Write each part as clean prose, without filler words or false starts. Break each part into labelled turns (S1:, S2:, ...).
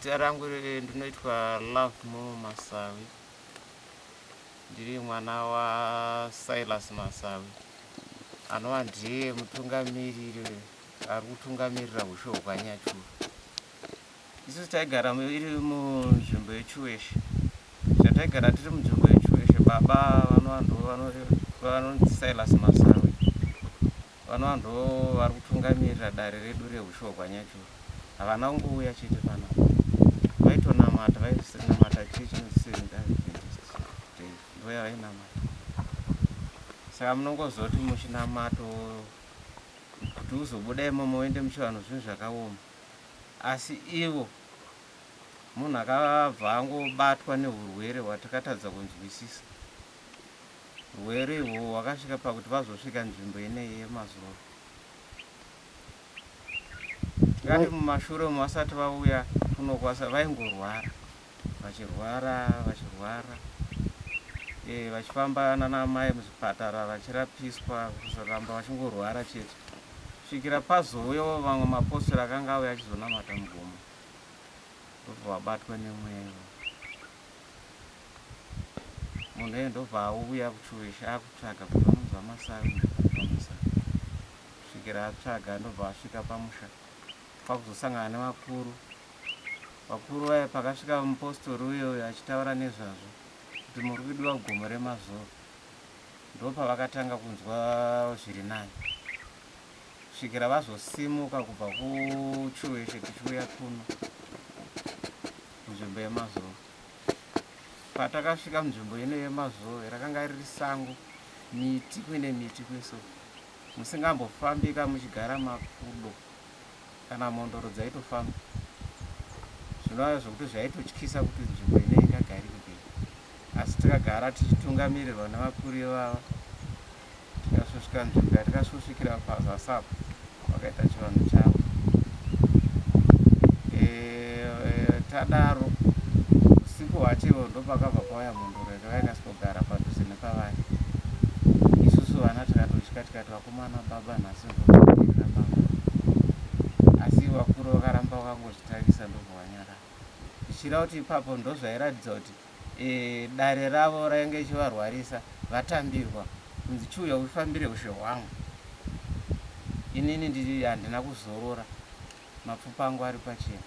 S1: Zita rangu ndinoitwa Lovemore Masawi. Ndiri mwana waSilas Masawi anova ndiye mutungamiriri ari kutungamirira hushe hwekwaNyachuru. Isusu taigara iri munzvimbo yeChiweshe. Zvataigara tiri munzvimbo yeChiweshe, baba vanova ndo vanonzi Silas Masawi vanova ndo vari kutungamirira dare redu rehushe hwekwaNyachuru. Havana kungouya chete panapa, vaitonamata, vainamata chechi inonzi Seventh Adventist Day, ndo yavainamata. Saka munongozoti muchinamato kuti uzobuda imomo uende muchivanhu zvinhu zvakaoma. Asi ivo munhu akabva angobatwa nehurwere hwatakatadza kunzwisisa. Rwere ihwohwo hwakasvika pakuti vazosvika nzvimbo ineyi yemazoro. Tikati mumashure umu vasati vauya kuno kwasa vaingorwara vachirwara vachirwara e, vachifamba nana mai muzvipatara vachirapiswa kuzoramba vachingorwara chete kusvikira pazouyawo vamwe mapostori akanga auya achizonamata mugomo ndobva vabatwa nemweya munhu iye ndobva auya kuchiweshe akutsvaga kuti vanonzwa masavi masavi kusvikira atsvaga ndobva asvika pamusha kwakuzosangana nevakuru vakuru vaya pakasvika mupostori uye uyo achitaura nezvazvo kuti muri kudiwa kugomo remazoro ndopavakatanga kunzwa zviri nani kusvikira vazosimuka kubva kuchiweshe tichiuya kuno kunzvimbo yemazoro patakasvika munzvimbo ino yemazowe rakanga riri sango miti kuine miti kwese musingambofambika muchigara makudo kana mhondoro dzaitofamba zvinova zvokuti zvaitotyisa kuti nzvimbo ine ingagarike kei asi takagara tichitungamirirwa nevakuru ivava tikasvosvika nzvimbo yatikasvosvikira pazasi apo vakaita chivanhu chavo e, e, tadaro usiku hwacho ivo ndopakabva pauya mhondoro yakava yakasvikogara padhuze nepavari isusu vana tikatotya tikati vakomana baba nhasi ndokumirira baba asi vakuru vakaramba vakangozvitarisa ndobva vanyarara zvichireva kuti ipapo ndozvairatidza kuti e, dare ravo rainge ichivarwarisa vatambirwa kunzi chiuya ufambire ushe hwangu inini ndiri handina kuzorora mapfupa angu ari pachena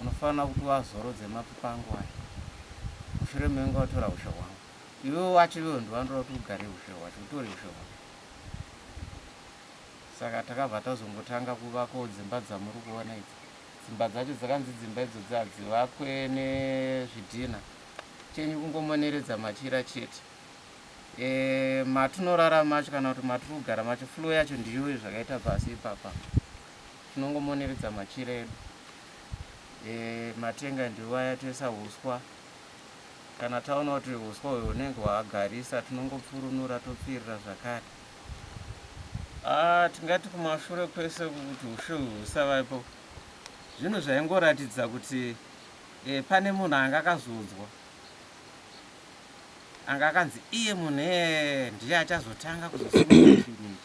S1: unofanira kuti wazorodze mapfupa angu aya mushure menge watora ushe hwangu iwe wacho iwewe ndivandoda kuti ugare ushe hwacho utore ushe hwangu saka takabva tazongotanga kuvakawo dzimba dzamuri kuona idzi Dzimba dzacho dzakanzi dzimba idzodzi hadzivakwe nezvidhinha, chenyu kungomoneredza machira chete. E, matinorara macho kana kuti matiri kugara macho floor yacho ndiyoyo zvakaita pasi ipapa tinongomoneredza machira edu e, matenga ndiwo aya toisa uswa kana taona kuti uswa uyu hunenge hwagarisa tinongopfurunura topfirira zvakare Ah, tingati kumashure kwese kuti ushe uhu husavapo zvinhu zvaingoratidza kuti e, pane munhu anga akazodzwa anga akanzi iye munhu iyeye ndiye achazotanga kuzosimudza chinhu ichi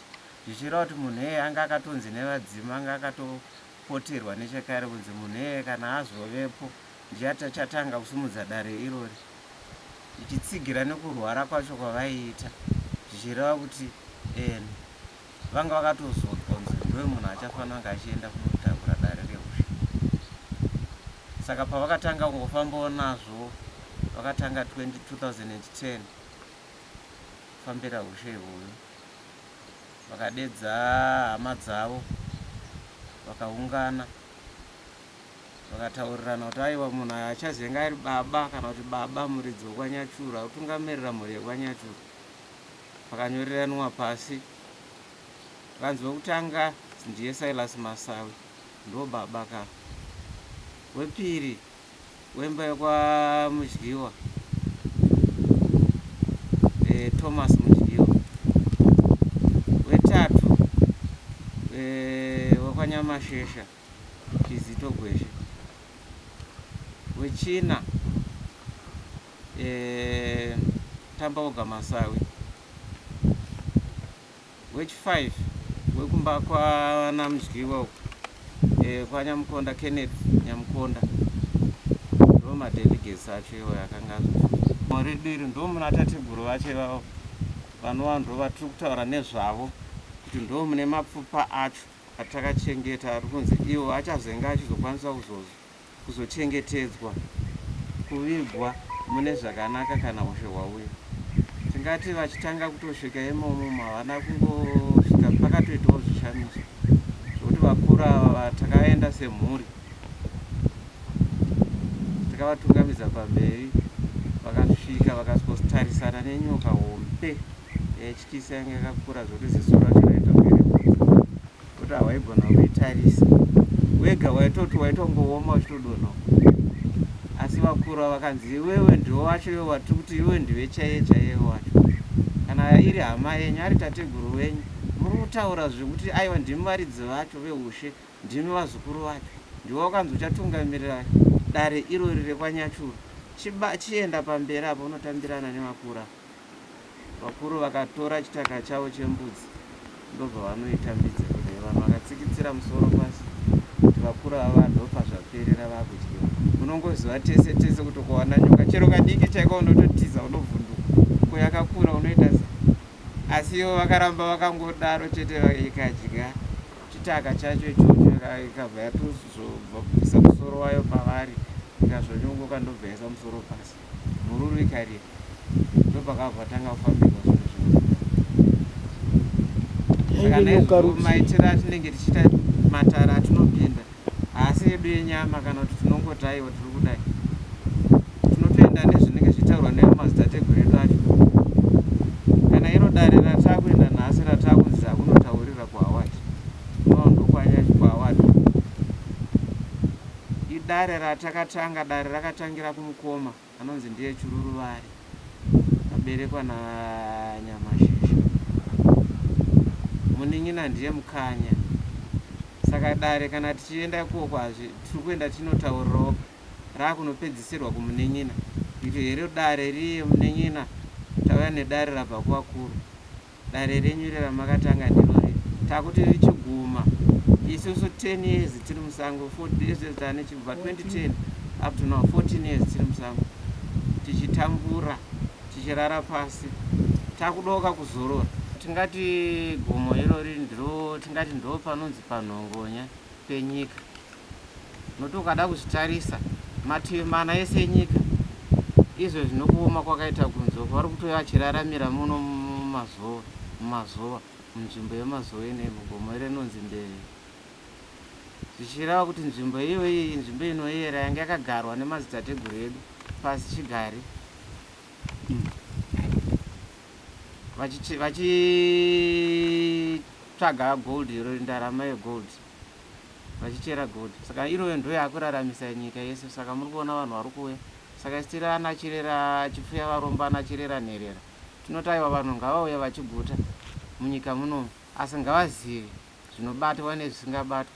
S1: zvichireva kuti munhu iyeye anga akatonzi nevadzimu anga akatopoterwa nechekare kunzi munhu iyeye kana azovepo ndiye achatanga kusimudza dare irori ichitsigira nekurwara kwacho kwavaiita zvichireva kuti en vanga vakatozodzwa kunzi ndiwe munhu achafanira kunge achienda kunotakura dare rehushe saka pavakatanga kungofambawo nazvo vakatanga 2010 kufambira hushe ihwoyo vakadedza hama dzavo vakaungana Vakataurirana kuti aiwa munhu achazenge ari baba kana kuti baba muridzi wekwaNyachuru akutungamirira mhuri yekwaNyachuru. Pakanyoreranwa pasi vanzi wekutanga ndiye Silas Masawi ndo baba ka. Wepiri wemba yekwaMudyiwa e, Thomas Mudyiwa. Wetatu e, wekwaNyamashesha Kizito Gweshe. Wechina eh, Tambaoga Masawi. Wechi 5 wekumba kwana Mudyiwa uku E, kwaNyamukonda Kenneth Nyamukonda ndo madelegates acho iwayo akanga azo redu iri ndo muna tateguru vacho ivavo vanova ndo vatiri kutaura nezvavo kuti ndo mune mapfupa acho atakachengeta ari kunzi iwo achazenge achizokwanisa kuzochengetedzwa kuvigwa mune zvakanaka kana ushe hwauya. Tingati vachitanga kutosvika imomo havana kungosvika pakatoitawo zvishamiso zvekuti vakuru ava takaenda semhuri takavatungamidza pamberi vakasvika vakasvikotarisana nenyoka hombe yaityisa yanga yakakura zvekuti ziso racho raita kunge kuti hawaigona kuitarisa wega waitoti waitongooma uchitodonha asi vakuru vakanzi iwewe ndiwe wacho iwe watiri kuti iwe ndiwe chaiye chaiye wacho kana iri hama yenyu ari tateguru wenyu muri kutaura zvekuti aiwa ndimi varidzi vacho veushe ndimi vazukuru vacho ndiwe wakanzi uchatungamirira dare irori rekwanyachuru chienda pamberi apo unotambirana nevakuru ava Vakuru vakatora chitaka chavo chembudzi ndobva vanoitambidza kudai. Vanhu vakatsikitsira musoro pasi kuti vakuru ava ndopazvaperera vakudyiwa. Unongoziva tese tese kuti ukawana nyoka chero kadiki chaiko unototiza unovhunduka. Ko yakakura unoita se asi ivo vakaramba vakangodaro chete ikadya chitaka chacho ichocho ikabva yatozobvisa musoro wayo pavari ikazvonyongoka ndobva yaisa musoro pasi. Mhururu ikarira ndopakabva tanga kufambirwa zvinhu zvose. Saka naizvozvo maitiro atinenge tichiita matara atinopinda haasi edu enyama kana kuti tinongoti aiwa tiri kudai. Tinotoenda nezvinenge zvichitaurwa nemadzitateguru edu acho. Kana iro dare ratakuenda nhasi ratakunzi takunotaurira kuHoward, kunova ndokwanyanya kuHoward. Idare ratakatanga, dare rakatangira kumukoma anonzi ndiye Chururuvari aberekwa naNyamashesha. Munin'ina ndiye Mukanya. Saka dare kana tichienda ikoko hazvi tiri kuenda tinotaurirawo rakunopedzisirwa kumunin'ina. Kuti here dare riye munin'ina tauya nedare rabva kuvakuru. Dare renyu iri ramakatanga ndiro riri takuti richiguma isusu 10 years tiri musango 4 tane chibva 2010 up to now 14 years tiri musango tichitambura tichirara pasi takudoka kuzorora tingati gomo irori ndiro tingati ndo panonzi panhongonya penyika Nokuti ukada kuzvitarisa mativi mana ese enyika izvo zvinokuoma kwakaita kunze uko vari kutouya vachiraramira muno mumazuva mumazuva munzvimbo yemazuva ine mugomo rinonzi Mbeve zvichireva kuti nzvimbo iyoyi inzvimbo inoyera yanga yakagarwa nemadzitateguru edu pasi chigare vachitsvaga gold iro ndarama yegold vachichera gold saka iroyo ndo yakuraramisa nyika yese saka muri kuona vanhu vari kuuya saka isu tiri ana chirera chipfuya varombo ana chirera nherera tinoti aiwa vanhu ngavauye vachiguta munyika munomu asi ngavazive zvinobatwa nezvisingabatwe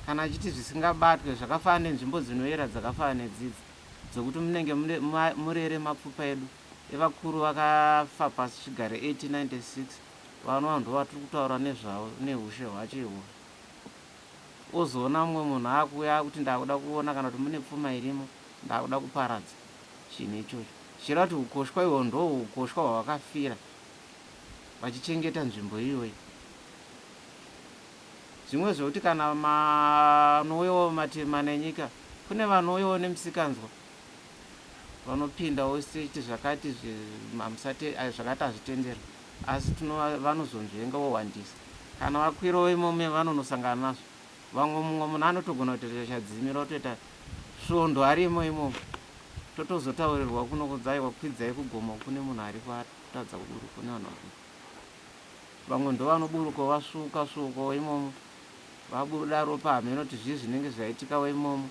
S1: kana achiti zvisingabatwe zvakafanana nenzvimbo dzinoyera dzakafanana nedzidzi dzokuti munenge murere mapfupa edu evakuru vakafa pasi chigare 1896 Vanova ndovatiri kutaura nezvavo nehushe hwacho ihwohwo. Ozoona mumwe munhu akuuya akuti ndakuda kuona kana kuti mune pfuma irimo ndakuda kuparadza chinhu ichocho. Zvichireva kuti hukoshwa ihwohwo ndohukoshwa hwavakafira vachichengeta nzvimbo iyoyi. Zvimwe zvekuti kana manouyawo mativi mana enyika kune vanouyawo nemisikanzwa vanopinda vositi zvakati zvakati hazvitenderwi asi vanozonzvenga vowandisa kana vakwirawo imomo vanonosangana nazvo vamwe mumwe munhu anotogona kutoita chadzimira otoita svondo arimo imomo totozotaurirwa kuno kunzi aiwa kwidzai kugomo kune munhu ariko atadza kuburuka kune vanhu variko vamwe ndovanoburuka vasvuka svukawo imomo Vabuda ropa hameno kuti zvii zvinenge zvaitikawo imomo.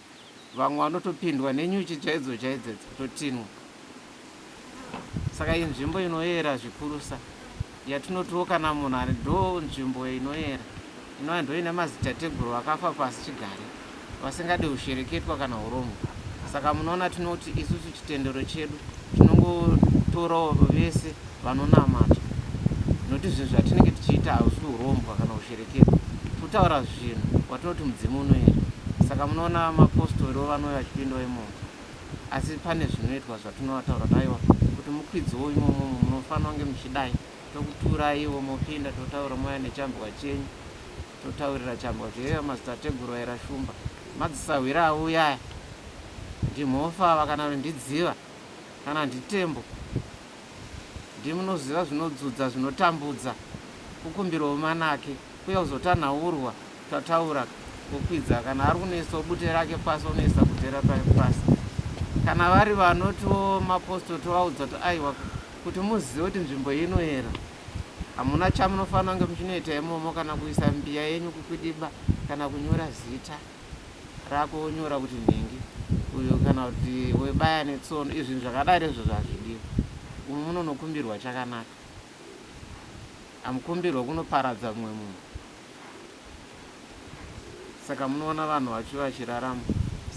S1: Vamwe vanotopindwa nenyuchi chaidzo chaidzo kutotinwa. Saka inzvimbo inoyera zvikurusa yatinotiwo kana munhu ari ndo nzvimbo inoyera inova ndoine madzitateguru vakafa pasi chigare vasingade hushereketwa kana urombwa. Saka munoona tinoti isusu chitendero chedu tinongotorawo vese vanonamata nokuti zvinhu zvatinenge tichiita hausi urombwa kana hushereketwa. Kutaura zvinhu. Watinoti mudzimu unoera. Saka munoona mapostoriwo vanouya vachipindawo imomo. Asi pane zvinoitwa zvatinovataura kuti aiwa kuti mukwidzewo imomomo munofanira kunge muchidai. Tokuturaiwo mopinda totaura mouya nechambwa chenyu. Totaurira chambwa kuti heya madzitateguru aera shumba. Madzisahwira auya aya. Ndimhofu ava kana kuti ndidziva kana nditembo. Ndimunoziva zvinodzudza zvinotambudza kukumbirawo manake kuya kuzotanhaurwa tataura kukwidza kana ari kunoisawo bute rake pasi onoisa bute rake pasi kana vari vanotiwo mapostori tovaudza kuti aiwa kuti muzive kuti nzvimbo inoera hamuna chamunofanira kunge muchinoita imomo kana kuisa mbiya yenyu kukwidiba kana kunyora zita rako wonyora kuti nhingi uyo kana kuti webaya netsono izvinhu zvakadaro izvozvo hazvidiwi umu munonokumbirwa chakanaka hamukumbirwa kunoparadza mumwe munhu saka munoona vanhu vacho vachirarama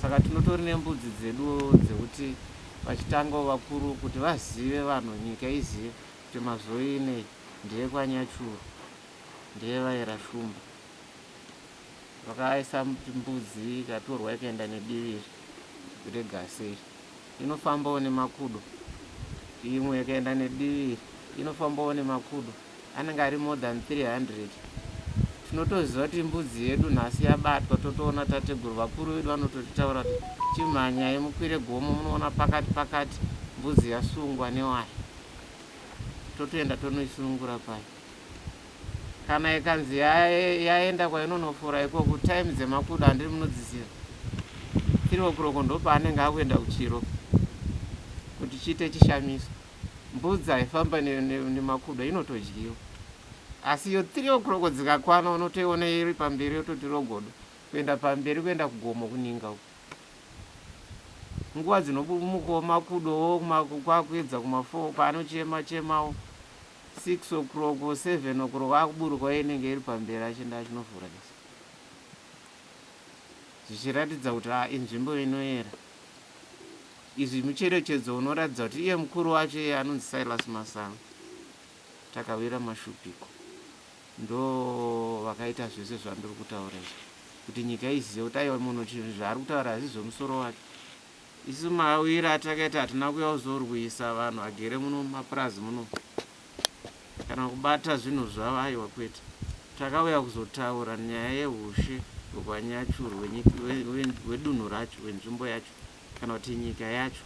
S1: saka tinotori nembudzi dzedu dzekuti vachitangawo vakuru kuti vazive vanhu nyika izive kuti mazoe inei ndeyekwanyachuru ndeyevaera shumba Vakaisa mbudzi ikatorwa ikaenda nedivi iri regasi iri inofambawo nemakudo. Imwe ikaenda nedivi iri inofambawo nemakudo anenge ari more than 300. Tinotoziva kuti mbudzi yedu nhasi yabatwa totoona tateguru vakuru vedu vanototitaura kuti chimhanyai mukwire gomo munoona pakati pakati mbudzi yasungwa newaya totoenda tonoisunungura paya. Kana ikanzi yaenda kwainonofura ikoko time dzemakudo handiri munodziziva. 3 o'clock ndopaanenge akuenda kuchiro kuti chiite chishamiso. Mbudzi haifamba nemakudo inotodyiwa. Asi iyo 3 o'clock dzikakwana unotoiona iri pamberi yototi rogodo kuenda pamberi kuenda kugomo kuninga uko. Nguva dzinomukawo makudowo kwakuedza kuma 4 paanochema chemawo 6 o'clock or 7 o'clock akuburuka inenge iri pamberi achienda achinovhura basa zvichiratidza kuti ah, inzvimbo inoyera izvi mucherechedzo unoratidza kuti iye mukuru wacho iye anonzi Silas Masango takawira mashupiko ndo vakaita zvese zvandiri kutaura izvi kuti nyika izive kuti aiwa munhu chinhu zvaari kutaura hazvi zvemusoro wake Isu mauyire atakaita hatina kuuya kuzorwisa vanhu vagere muno mumapurazi muno kana kubata zvinhu zvavo aiwa kwete. Takauya kuzotaura nyaya yehushe hwekwaNyachuru hwedunhu racho hwenzvimbo yacho kana kuti nyika yacho.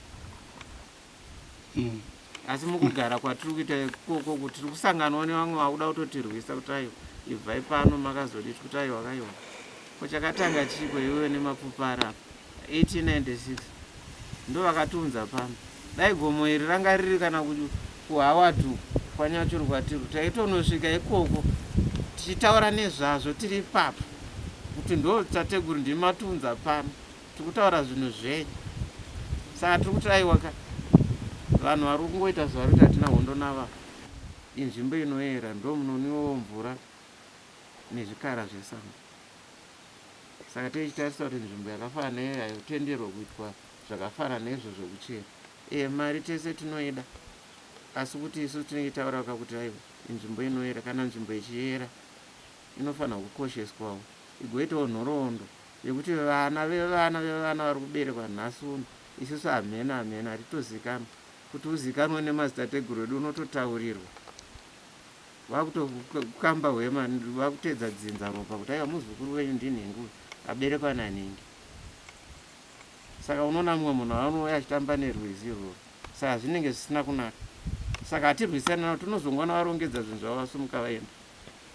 S1: Asi mukugara kwatiri kuita ikoko kuti tiri kusanganawo nevamwe vakuda kutotirwisa kuti aiwa ibvai pano makazodii tikuti aiwa kaiwa. Ko chakatanga chiiko iwewe nemapfupa ari apa 1896 ndovakatiunza pano. Dai gomo iri ranga riri kana kuHoward uku kwaNyachuru kwatiri taitonosvika ikoko tichitaura nezvazvo tiri ipapo kuti ndo tateguru ndimi matiunza pano. Tikutaura zvinhu zvenyu saka tiri kuti aiwa ka vanhu vari kungoita zvavari kuita hatina hondo navo inzvimbo inoyera ndo munonwiwawo mvura nezvikara zvesango saka tichitarisa kuti nzvimbo yakafanana neiyo haitenderwe kuitwa zvakafanana neizvo zvekuchera e mari tese tinoida asi kuti isu tinenge taura kakuti aiwa inzvimbo inoyera kana nzvimbo ichiyera inofanira kukosheswawo igoitawo nhoroondo yekuti vana vevana vevana vari kuberekwa nhasi uno isusu hamheno hamheno hatitozikanwa kuti uzikanwe nemazitateguru edu unototaurirwa vakutokamba hwema vakuteedza dzinza ropa kuti aiwa muzukuru wenyu ndinhingi uyu aberekwa nanhingi saka unoona mumwe munhu anouya achitamba nerwizi irworwo saka zvinenge zvisina kunaka saka hatirwisani navo tinozongoona varongedza zvinhu zvavo vasumuka vaenda.